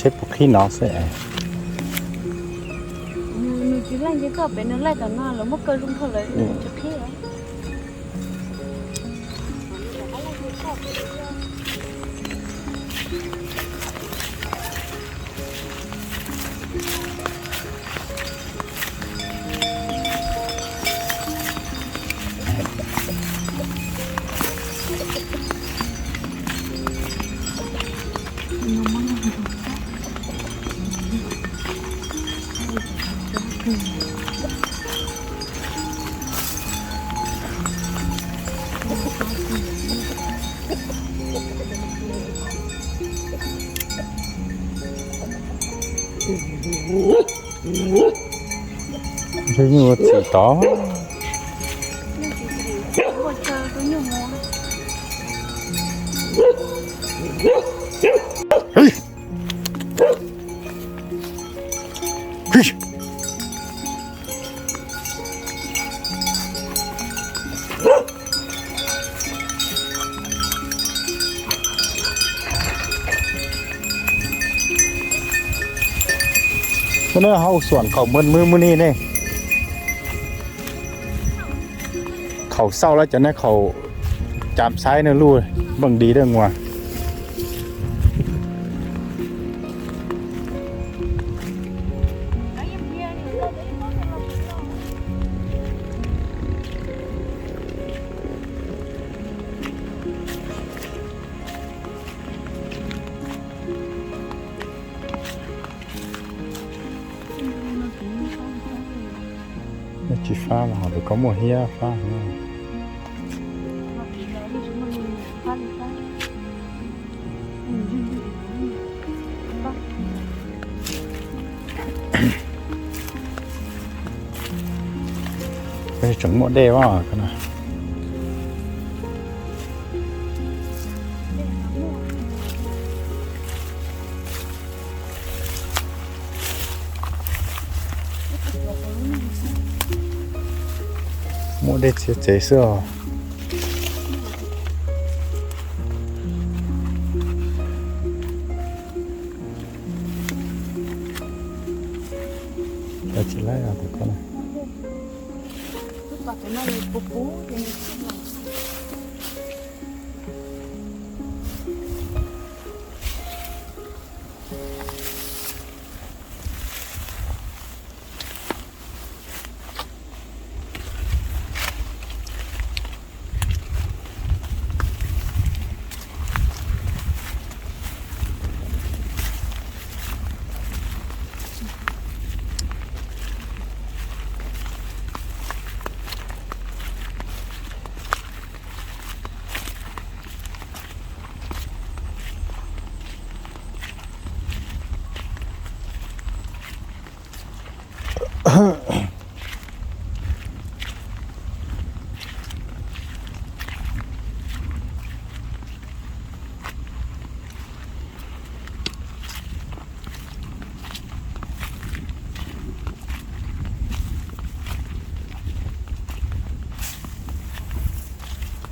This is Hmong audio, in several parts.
Saib puas qhib no xwb. Nws tsis laij nce toj pem, nws laij tom no lawv muab kaw zoo dhau lawm nws tsis qhib. Ntshe yeej ua txim tod. Muaj neb hauv xuam khaum mw mw mus ni ne. Khaum xauj lawm cov neb khaum cam xaiv nws luj npeej di daj nguas. Nws tsis fab mas ho tus koj muaj hiab fab. Tseem muaj dej os. Muaj dej txiav txev xwb os. Tsis laib tus ko na.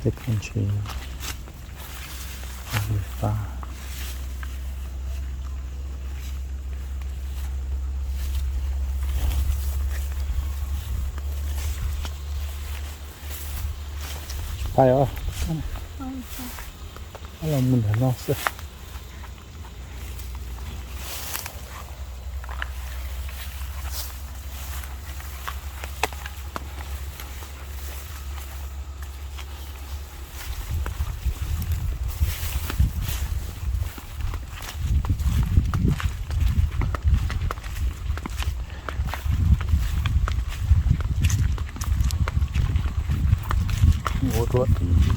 Tej koob tsis fab. Tsis pab os, los mus ntawm no xwb. Ua ruaj tim nra.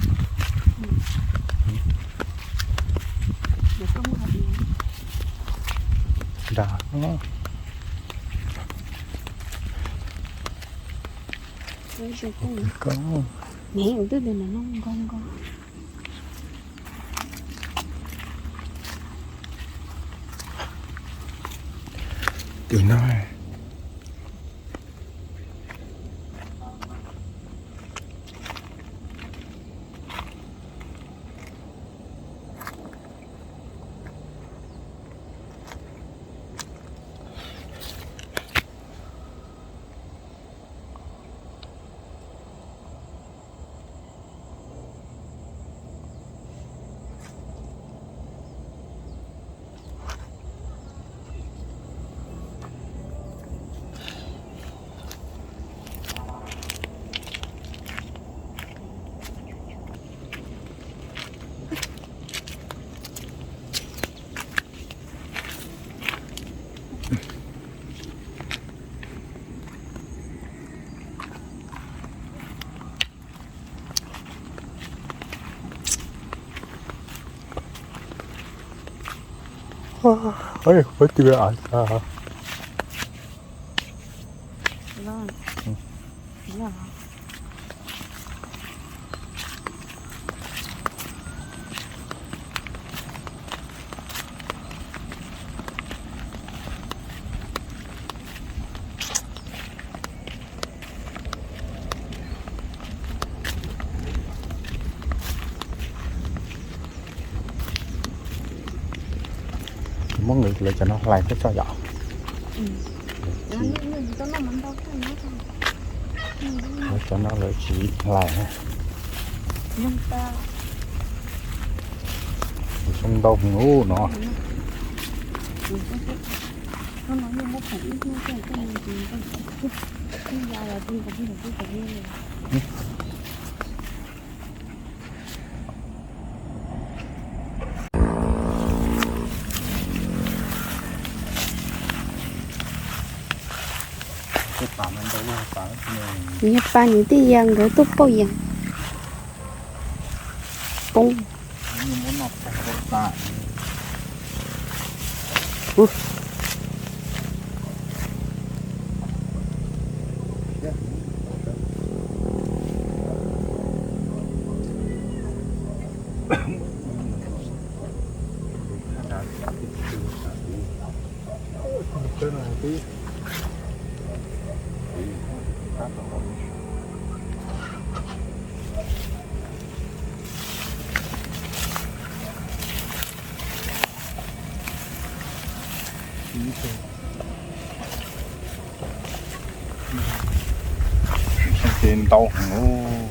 Tim no. Muab lawv cov no hlais thiab tso yom. Lawv cov no lawv tsis hlais. Zoo ntau heev ub no. Yog pas nws twb ya nkawd tuaj pauj yees poob. Ces ntau heev.